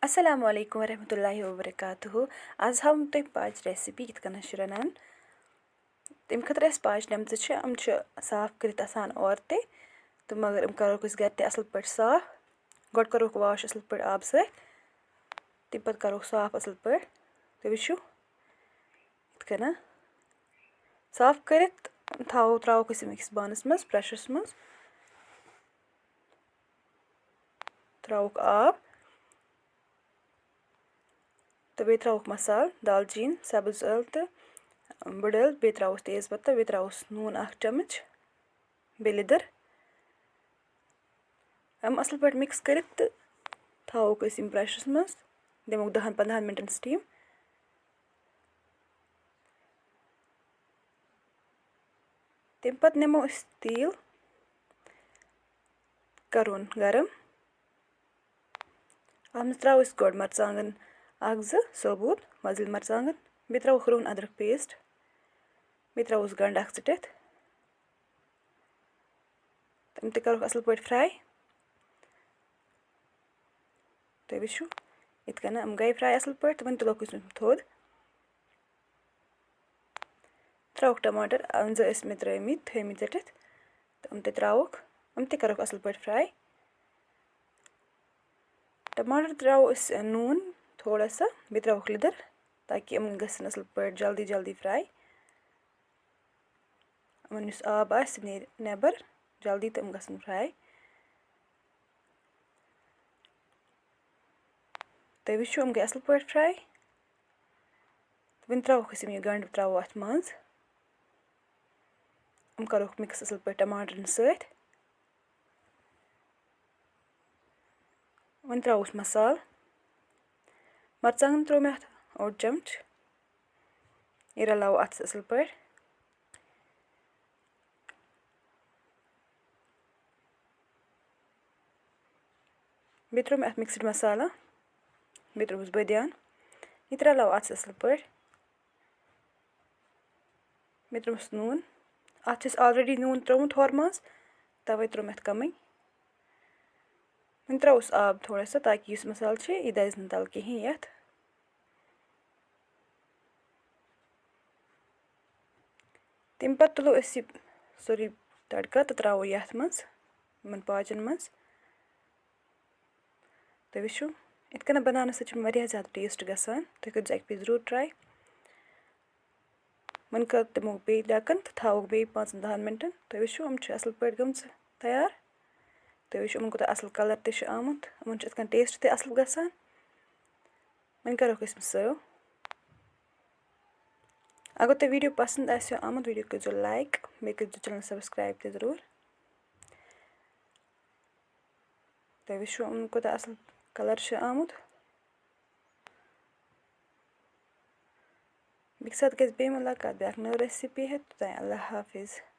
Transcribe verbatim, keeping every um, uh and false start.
السلام علیکم ورحمۃ اللہ وبرکاتہ۔ آز ہاوٕ بہٕ تۄہہِ پاجہِ recipe کِتھ کٔنۍ چھِ رَنان۔ تَمہِ خٲطرٕ اَسہِ پاجہِ نِمژٕ چھِ، یِم چھِ صاف کٔرِتھ آسان اورَے، تہٕ مگر یِم کَروکھ أسۍ گَرِ تہِ اَصٕل پٲٹھۍ صاف۔ گۄڈٕ کَروکھ wash اَصٕل پٲٹھۍ آبہٕ سۭتۍ، تَمہِ پَتہٕ کَروکھ صاف اَصٕل پٲٹھۍ۔ تُہۍ وٕچھِو یِتھ کٔنۍ صاف کٔرِتھ تھاوو، ترٛاووکھ أسۍ یِم أکِس بانَس منٛز، pressure منٛز۔ ترٛاووکھ آب تہٕ بیٚیہِ ترٛاووکھ مصالہٕ، دالچیٖن، سبٕز ٲلہٕ تہٕ بٕڈ ٲلہٕ۔ بیٚیہِ ترٛاووس تیز پتہ، بیٚیہِ ترٛاووس نوٗن اکھ چمچ، بیٚیہِ لیٚدٕر۔ یِم اَصٕل پٲٹھۍ mix کٔرِتھ تہٕ تھاووکھ أسۍ یِم pressure منٛز، دِموکھ دَہَن پنٛدہَن مِنٹَن steam۔ تَمہِ پَتہٕ نِمو أسۍ تیٖل، کَرون گرم۔ اَتھ منٛز ترٛاوو أسۍ گۄڈٕ مرژٕوانٛگن اکھ زٕ ثوبوٗت، وۄزٕلۍ مرژٕوانٛگن، بیٚیہِ ترٛاووکھ رُہن أدرکھ paste، بیٚیہِ ترٛاووس گنٛڈٕ اکھ ژٔٹِتھ۔ تِم تہِ کَروکھ اَصٕل پٲٹھۍ fry۔ تُہۍ وٕچھِو، یِتھ کٔنۍ یِم گٔے fry اَصٕل پٲٹھۍ، تہٕ وۄنۍ تُلوکھ أسۍ یِم تھوٚد۔ ترٛاووکھ ٹماٹر، اَنزٕ ٲسۍ مےٚ ترٛٲومٕتۍ، تھٲومٕتۍ ژٔٹِتھ، تہٕ یِم تہِ ترٛاووکھ، یِم تہِ کَروکھ اَصٕل پٲٹھۍ fry۔ ٹماٹر ترٛاوو أسۍ نوٗن تھوڑا سا، بیٚیہِ ترٛاووکھ لیٚدٕر، تاکہِ یِم گژھن اَصٕل پٲٹھۍ جلدی جلدی fry۔ یِمَن یُس آب آسہِ، سُہ نیرِ نٮ۪بر جلدی تہٕ یِم گژھن fry۔ تُہۍ وٕچھِو، یِم گٔے اَصٕل پٲٹھۍ fry۔ وۄنۍ ترٛاووکھ أسۍ یِم، یہِ گنٛڈٕ ترٛاوو اَتھ منٛز۔ یِم کَروکھ mix اَصٕل پٲٹھۍ ٹماٹرَن سۭتۍ۔ وۄنۍ ترٛاووس مصالہٕ۔ مرژٕوانٛگن ترٛوو مےٚ اَتھ اوٚڑ چمچہٕ۔ یہِ رَلاوو اَتھ سۭتۍ اَصٕل پٲٹھۍ۔ بیٚیہِ ترٛوو مےٚ اَتھ mixed مصالہ، بیٚیہِ ترٛووُس بٲدیان۔ یہِ تہِ رَلاوو اَتھ سۭتۍ اَصٕل پٲٹھۍ۔ بیٚیہِ ترٛووُس نوٗن۔ اَتھ چھِ اَسہِ already نوٗن ترٛوومُت ہورٕ منٛز، تَوَے ترٛوو مےٚ اَتھ کَمٕے۔ وۄنۍ ترٛاووس آب تھوڑا سا، تاکہِ یُس مصالہٕ چھِ، یہِ دَزِ نہٕ تَلہٕ کِہیٖنۍ یَتھ۔ تَمہِ پَتہٕ تُلو أسۍ یہِ سورُے تڑکہٕ تہٕ ترٛاوو یَتھ منٛز، یِمَن پاجَن منٛز۔ تُہۍ وٕچھِو، یِتھ کٔنۍ بَناونہٕ سۭتۍ چھُ واریاہ زیادٕ taste گژھان۔ تُہۍ کٔرۍزیٚو اَکہِ پھِرِ ضروٗر try۔ وۄنۍ کَرو تِمو بیٚیہِ ڈَکَن تہٕ تھاووکھ بیٚیہِ پانٛژَن دَہَن مِنٹَن۔ تُہۍ وٕچھِو، یِم چھِ اَصٕل پٲٹھۍ گٔمژٕ تیار۔ تُہۍ وٕچھِو، یِمَن کوٗتاہ اَصٕل colour تہِ چھُ آمُت۔ یِمَن چھُ یِتھ کٔنۍ taste تہِ اَصٕل گژھان۔ وۄنۍ کَروکھ أسۍ یِم serve۔ اگر تۄہہِ video پَسنٛد آسیو آمُت، video کٔرۍزیو like، بیٚیہِ کٔرۍزیو channel subscribe تہِ ضروٗر۔ تُہۍ وٕچھِو، یِمَن کوٗتاہ اَصٕل colour چھُ آمُت۔ بیٚکہِ ساتہٕ گژھِ بیٚیہِ مُلاقات بیٛاکھ نٔو recipe ہٮ۪تھ۔ توٚتام اللہ حافظ۔